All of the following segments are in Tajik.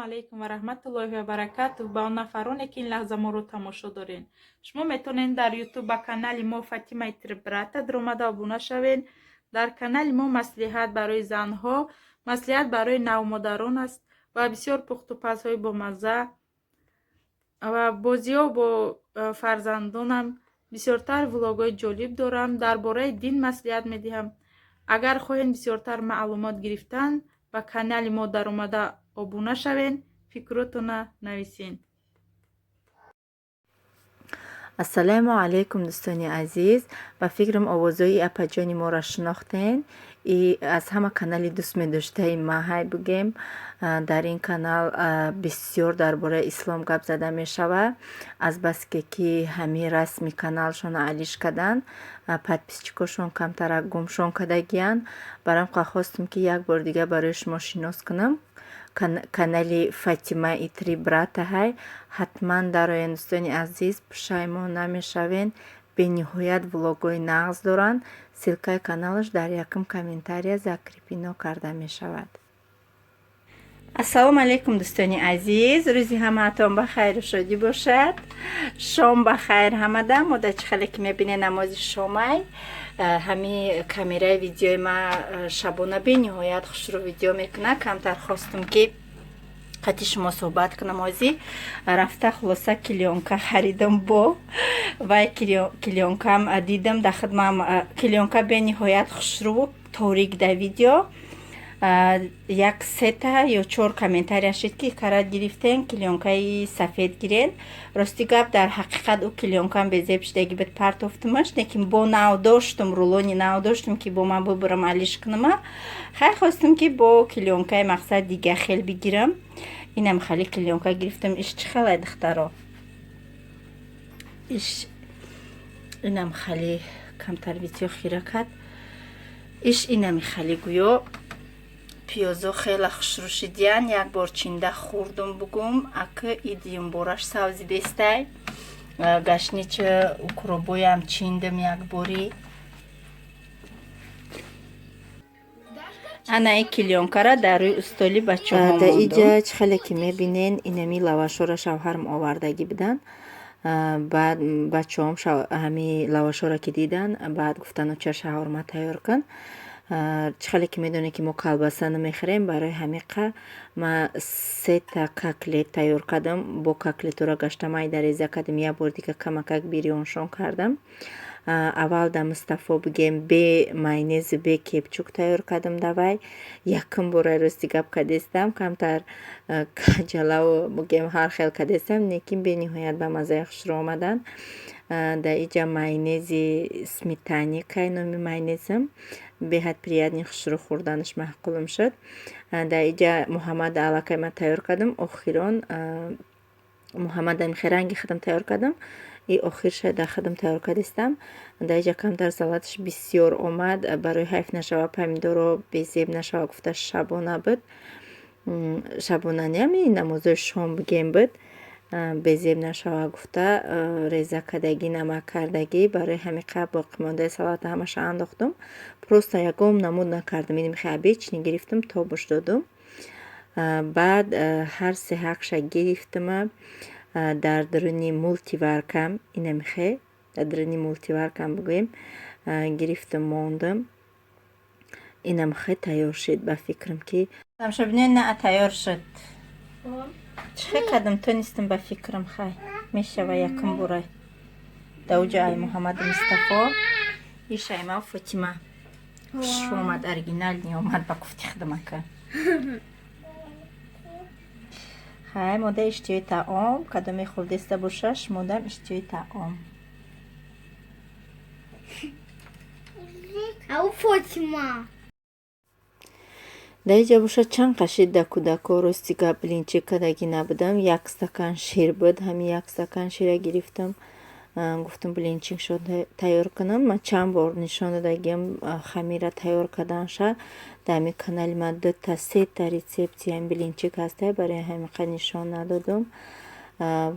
Алайкум ва раҳматуллоҳи ва баракатуҳ ба он нафароне, ки ин лаҳза моро тамошо дорен. Шумо метавонед дар Ютуб ба канали мо «Фатимаи Три брата» даромада обуна шавед. Дар канали мо маслиҳат барои занҳо, маслиҳат барои навмодарон аст ва бисёр пухтупазҳои бомазза ва бозиҳо бо фарзандонам. Бисёртар влогҳои ҷолиб дорам, дар бораи дин маслиҳат медиҳам. Агар хоҳед бисёртар маълумот гирифтан, ба канали мо даромада обуна шавед, фикротона нависен. Ассалому алайкум, дӯстони азиз. Ба фикрам, овозои апаҷони моро шинохтен. И аз ҳама канали дӯстмедоштаи ма ҳай бугем. Дар ин канал бисёр дар бораи ислом гап зада мешавад. Азбаске ки ҳамин расми каналшонро алиш карданд, подписчикошон камтарак гумшон кардагиянд. Барам хостум, ки як бори дига барои шумо шинос кунам. Канали «Фатима и три брата» ҳай, ҳатман дароен, дӯстони азиз, пушаймон намешавен. Бениҳоят влогҳои нағз доранд. Ссылкаи каналаш дар якум комментария закреплено карда мешавад. Ассалому алайкум, дӯстони азиз. Рӯзи ҳамаатон ба хайру шодӣ бошад. Шом ба хайр ҳамада. Мода чӣ хеле ки мебинед, намози шомай. Ҳами камераи видеои ма шабона бениҳоят хушрӯ видео мекунад. Камтар хостум, ки қати шумо суҳбат кунам. Ҳозӣ рафта, хулоса, клеёнка харидам. Бо вай клеёнкам дидам дар хидмам, клеёнка бениҳоят хушрӯ, торик да видео. Як сета ё чор комментария шид, ки карат гирифтен, клеёнкаи сафед гирен. Рости гап, дар ҳақиқат ӯ клеёнкам безеб шидаги буд, партофтумаш. Лекин бо нав доштум, рулони нав доштум, ки бо ман бубурам, алиш кунама. Хай, хостум, ки бо клеёнкаи мақсад дига хел бигирам. Инам хали клеёнка гирифтам. Иш чӣ халай, духтаро? Иш инам хали камтар видео хира кард. Иш инами хали гӯё пиёзо хеле хушрӯ шидиян. Як бор чинда хӯрдум, бугум, ака идиюмбораш савзидестай. Гашнича укробоям чиндам як бори. Ана и клеёнкара дар рӯи устоли бачаҳо. Дар иҷа чӣ хеле ки мебинен, инами лавашҳоро шавҳарам овардагӣ буданд. Баъд бачаҳом ҳами лавашҳоро ки диданд, баъд гуфтанд: «Оча, шаурма тайёр кун». Чӣ хеле ки медонед, ки мо колбаса намехӯрем, барои ҳамиқа ма сета котлет тайёр кардам. Бо котлетҳоро гашта майда реза кардем, як бори дига камакак бирёншон кардам. Аввал да Мустафо, бигем, бе майонезу бе кетчуп тайёр кардам. Давай якум бора, рости гап, кардестам, камтар каҷалаву, бигем, ҳар хел кардестам, лекин бениҳоят ба маззаи хушрӯ омаданд. Дар иҷа майонези сметани, кай номи майонезам, беҳад приятный, хушрӯ хӯрданаш маъқулам шуд. Дар иҷа Муҳаммада аллакай ман тайёр кардам. Охирон Муҳаммада михе ранги худам тайёр кардам и охирша дар худам тайёр кардистам. Дар иҷа камтар салаташ бисёр омад. Барои ҳайф нашава, помидоро безеб нашава гуфта, шабона буд, шабона не, намозои шом, бигем, буд, безеб нашава гуфта, реза кардагӣ, намак кардагӣ. Барои ҳамиқа боқимондаи салата ҳамаша андохтум. Просто ягон намуд накардам, ин михе обычный гирифтам, тобуш додум. Баъд ҳар се ҳақша гирифтама, дар даруни мультиваркам, инамихе дар даруни мультиваркам, бигӯем, гирифтам, мондам. Инамихе тайёр шуд, ба фикрам, ки Тамошобинон, на тайёр шуд. Чӣ хел кардам, тонистам, ба фикрам, хай мешава. Якум бурай даоҷа ай Муҳаммаду Мустафо, ишайма Фотима. Хуш омад, оригинальный омад, ба гуфти хидмака. Хай, мода иштиҳои таом, кадоме хӯрдеста боша, шумодам иштиҳои таом. Ау, Фотима. Дар иҷа бошад, чанд қашид да кӯдако, рости гап, блинчик кардагӣ набудам. Як стакан шир буд, ҳамин як стакан шира гирифтам, гуфтам, блинчикшо тайёр кунам. Ман чанд бор нишон додагиам хамира тайёр карданша. Дар ҳамин канали ман дута, сета рецепти ҳамин блинчик ҳаста, барои ҳамиқа нишон надодум.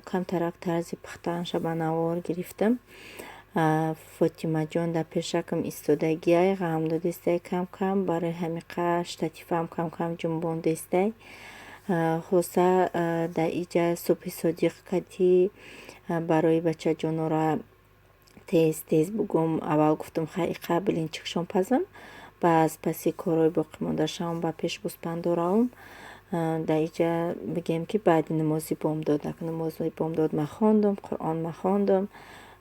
Камтарак тарзи пухтанша ба навор гирифтам. Фотимаҷон дар пешакам истодагиай, ғам додистай кам кам, барои ҳамиқа штативам кам кам ҷунбондистай. Хулоса, дар иҷа субҳи содиқ кадӣ барои бачаҷонора тез тез бугум. Аввал гуфтум, хай, иқа блинчикшон пазам, баъз паси корҳои боқимондашам ба пеш гӯспандоравам. Дар иҷа бигем, ки баъди намози бомдод, намози бомдод ма хондум, Қуръон ма хондум,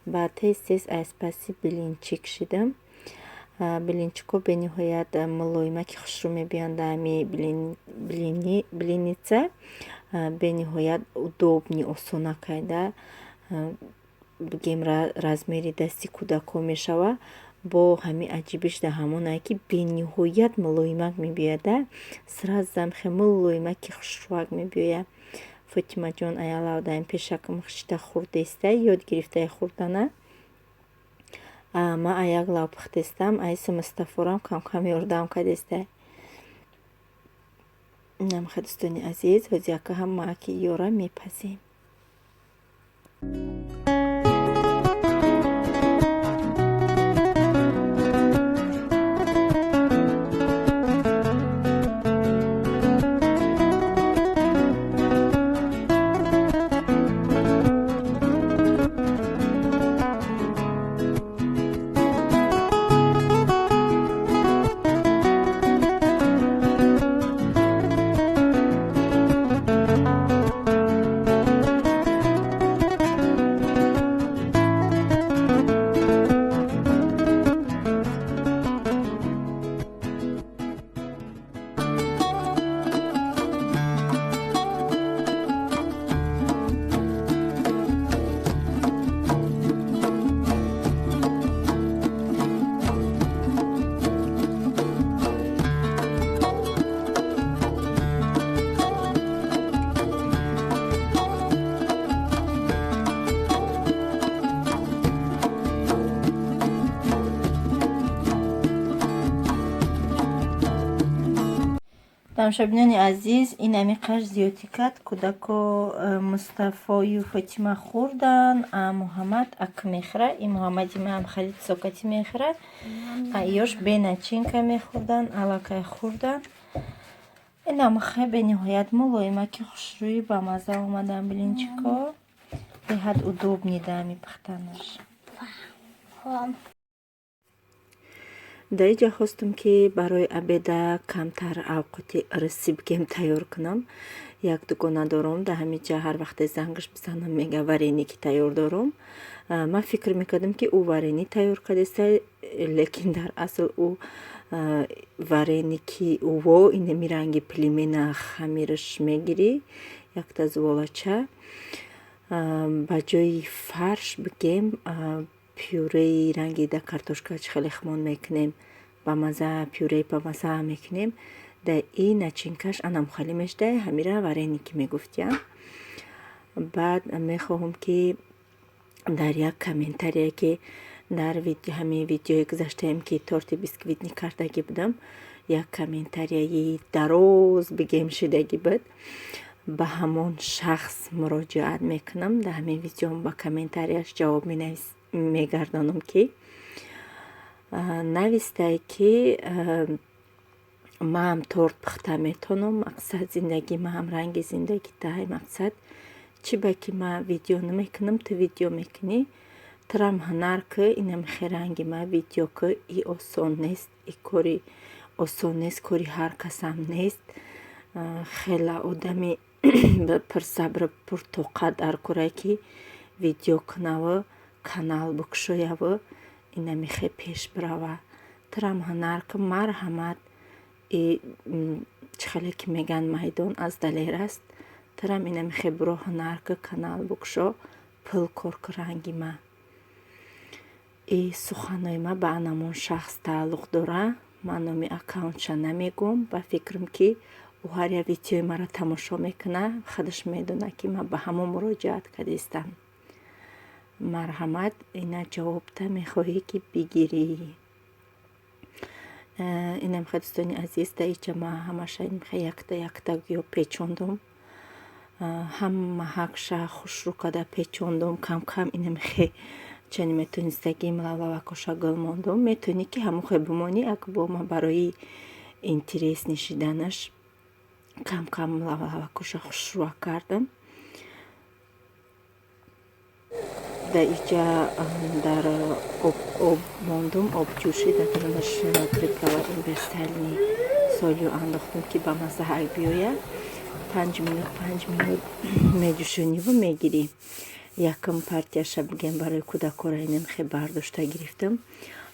баъд тез тез аз паси блинчик шидам. Блинчико бениҳоят мулоимаки хушрӯ мебиёнд. Ами блинница бениҳоят удобный, осона кайда, бигем, размери дасти кӯдакҳо мешава. Бо ҳами аҷибиш дар ҳамонае, ки бениҳоят мулоимак мебиёяда, сразу хе мулоимаки хушрӯак мебиёяд. Фотимаҷон аялавдаем пешакам хишта хурдеста, ёд гирифтаи хурдана. Ма аяк лав пухтестам, айси Мустафорам камкам ёрдам кардеста. Намха, дӯстони азиз, ҳозиака ҳамааки ёра мепазем. Тамошобинони азиз, ин ами қаш зиёдӣ кард. Кӯдако Мустафою Фотима хӯрдан, а Муҳаммад ак мехӯра. И Муҳаммади маам халид сокати мехӯрад, а ёш бе начинка мехӯрдан, аллакай хӯрдан. Инам хе бениҳоят мулоимаки хушрӯи ба мазза омадан блинчико. Беҳад удобный даами пухтанаш. Дар иҷа хостум, ки барои обеда камтар авқоти рисӣ, бигем, тайёр кунам. Як дугона дорум дар ҳамин ҷа, ҳар вақте зангаш бизанам, мега, вареники тайёр дорум. Ман фикр мекардам, ки ӯ варенӣ тайёр кардеста, лекин дар асл ӯ вареники ӯво инами ранги пельмена хамираш мегирӣ, якта зуволача, ба ҷои фарш, бигем, пюреи ранги да картошка чӣ хеле химон мекунем, ба маза пюреи ба маза мекунем, да и начинкаш анам хали мешда, ҳамира вареники мегуфтиям. Баъд мехоҳам, ки дар як комментарие, ки дар ҳамин видеои гузаштаем, ки торти бисквитный кардагӣ будам, як комментарияи дароз, бигем, шидагӣ буд, ба ҳамон шахс муроҷиат мекунам. Дар ҳамин видеом ба комментарияш ҷавоб мегардонам, ки навистае, ки маам торт пухта метонам, мақсад, зиндагӣ маам ранги зиндагӣ тай, мақсад, чӣ ба ки ман видео намекунам, ту видео мекунӣ? Турам ҳунар ки, инам хе ранги ма видео ки. И осон нест, и кори осон нест, кори ҳар касам нест. Хела одами пурсабру пуртоқат дар корае, ки видео кунаву канал бикушояву инами хе пеш бирава. Турам ҳунар ки, марҳамат. И чӣ хеле ки мегӯянд, майдон аз далер аст. Турам инами хе биро, ҳунар ки, канал бикушо, пул кор ки ранги ма. И суханои ма ба анамон шахс тааллуқ дора. Ман номи аккаунтша намегӯм. Ба фикрам, ки ӯ ҳар як видеои маро тамошо мекунад, худаш медонад, ки ман ба ҳамон муроҷиат кардистам. Марҳамат, ина ҷавобта мехоҳӣ, ки бигирӣ. Инам хе, дӯстони азиз, дар иҷа ма ҳамаша якта якта гӯё печондум, ҳама ҳакша хушрӯ карда печондум. Кам-кам инамихе чани метонистагим лавлавакоша гул мондум. Метавонӣ, ки ҳамон хе бимонӣ, ак бо ма барои интересный шиданаш Кам-кам лавакоша хушрӯа кардам. Дар иҷа дар об мондум, об ҷӯшид, дар дарунаш приправа универсальный солью андохтум, ки ба маззаҳак биёяд. 5 минут, 5 минут меҷӯшониву мегирӣ. Якум партияша, бигем, барои кӯдакора инем хе бардошта гирифтам.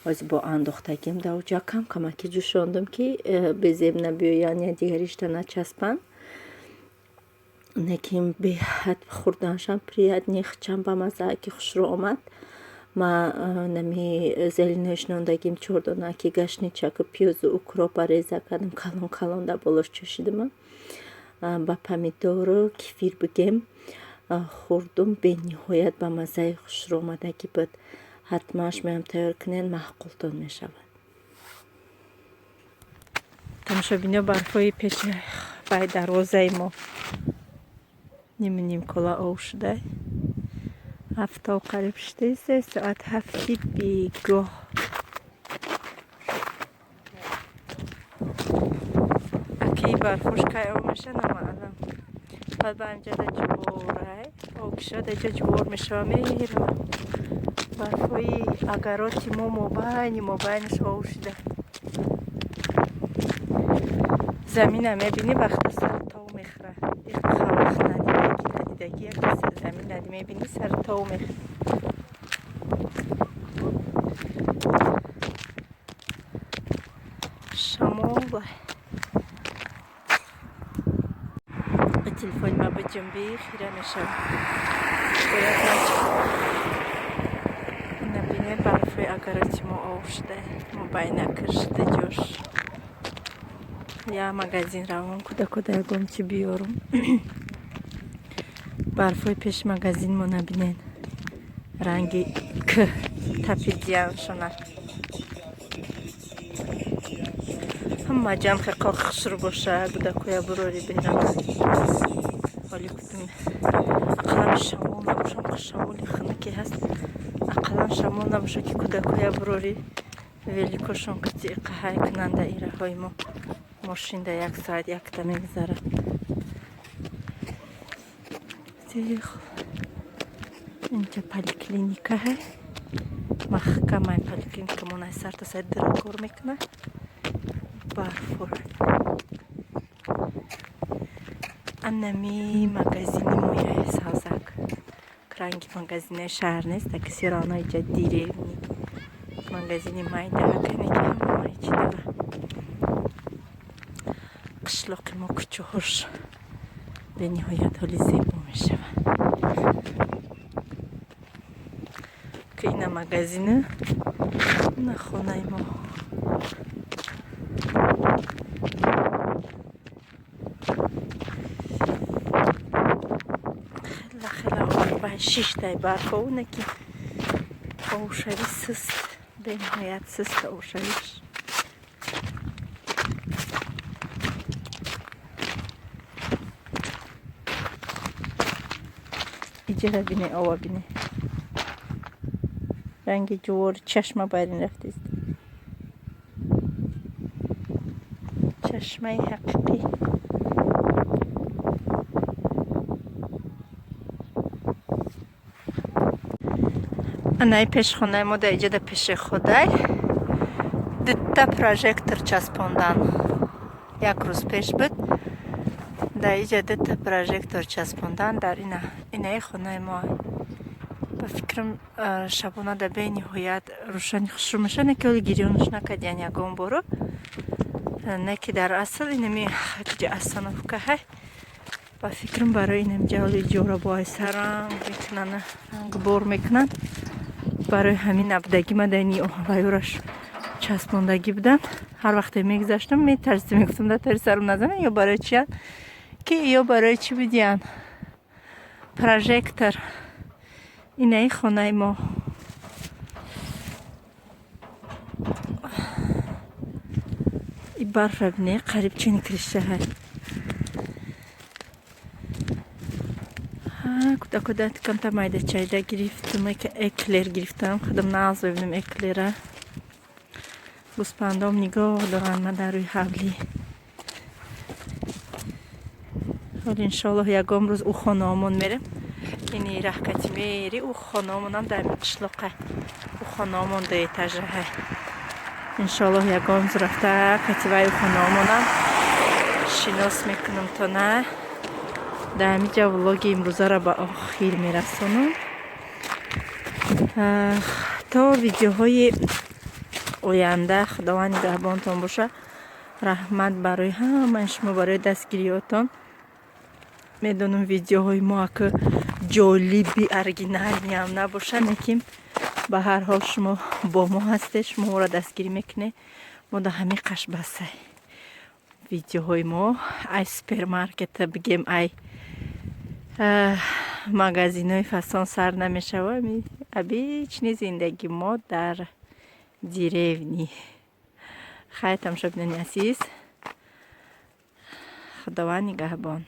Ҳозир бо андохтагим дар оҷа кам камаки ҷӯшондум, ки безеб набиёянд, я дигаришта начаспанд. Лекин беҳад хӯрданашам приятный, хичам ба мазза ки хушрӯ омад. Ма нами зеленоиш нондагим, чордонаки гашничаку пиёзу укропа реза кардам, калон калон дар болош чӯшидама. Ба помидору кефир, бигем, хӯрдум, бениҳоят ба маззаи хушрӯ омадагӣ буд. Ҳатман шумоям тайёр кунед, маъқултон мешавад. Тамошобино, барфҳои пеши вай дарвозаи мо ниму нимкола ов шуда. 7-о қариб шудааст, соат 7-и бегоҳ. Аки барфош кай ов меша, намаълум. Баъд ба ҳамҷода ҷуворай об кишад, иҷа ҷувор мешава, мерава. Барфҳои агароти мо мобайни мобайнаш ов шуда. Замина мебинӣ, вақта сар тов мехӯра. Вақт надидагӣ, надидагӣ, замин нади мебинӣ, сар тов мехӯра. Шамол. Телефони ма биҷунбӣ, хира мешавад. Бояд набинед, барфҳои агароти мо ов шуда, мобайнакр шуда ҷош. Я магазин равон, кӯдакода ягон чи биёрум. Барфҳои пеши магазин мо набинед, ранги к тапидияншона. Ҳама ҷам хеқо хушрӯ боша, кӯдакоя бурори берам. Ҳоли гуфтум, ақаллан шамол набошам, шамоли хунуке ҳаст, ақаллан шамол набоша, ки кӯдакоя бурори великошон кати иқаҳай кунанда. Ираҳои мо мошин да як соат якта мегузарад. Инҷа поликлиника ҳай, маҳкамай поликлиника монай, сарта сар дира кор мекунад. Барфор анами магазини мояй савзак, ранги магазинаи шаҳр нест, таки всё равно иҷа деревни, магазини майдаакане, ки ҳамаи чи дора. Қишлоқи мо, кӯчаҳош бениҳоят ҳоли зебо мешавад, ки ина магазина, ина хонаи мо. Хела хела шиштай барфо, ки овшави суст, бениҳоят суст овшавиш. Иҷара бине, ова бине, ранги ҷувори чашма барин рафтест, чашмаи ҳақиқӣ. Анаи пешхонаи мо, дар иҷода пеши худай дутта прожектор часпондан. Як рӯз пеш буд, дар иҷа дутта прожектор часпондан дар ина инаи хонаи мо. Ба фикрам, шабона дар бениҳоят рӯшани хушрӯ меша, не ки ҳоли гирёнаш накардиян ягон боро, не ки дар асл инами ҷа остановка ҳай. Ба фикрам, барои инамҷа ҳоли иҷора бо ранг мекунанд, рангбор мекунанд. Барои ҳамин абдагӣ мадани вайёраш часпондагӣ будам. Ҳар вақте мегузаштам, метарсидам, мегуфтам, да тари сарам назанам, ё барои чиян ки, ё барои чӣ будиян прожектор. Инаи хонаи мо. И барфа бине, қариб чини крыша ҳай. Кӯдакода камта майда чайда гирифтам, эклер гирифтам, худам нағз мебинам эклера. Гӯспандом нигоҳ доранд ма дар рӯи ҳавлӣ. Ҳол, иншоаллоҳ, ягон рӯз ӯ хонаомон мерем. Ини раҳкати мери, ӯ хонаомонам дар қишлоқа, ӯ хонаомон дуэтажаҳай. Иншоаллоҳ, ягон рӯз рафта кативаи ӯ хонаомонам шинос мекунам. То на дар ҳамиҷа влоги имрӯзаро ба охир мерасонам. То видеоҳои оянда Худованд нигаҳбонтон боша. Раҳмат барои ҳамаи шумо, барои дастгириётон. Медонам, видеоҳои мо ака ҷолиби оригиналниам набошад, лекин ба ҳар ҳол шумо бо мо ҳастед, шумо моро дастгирӣ мекунед. Мо дар ҳамин қашбасай видеоҳои мо ай супермаркета бигем, ай магазинҳои фасон сар намешавад. Обычный зиндагӣ мо дар деревни. Хайр, тамошобинони азиз, Худованд нигаҳбон.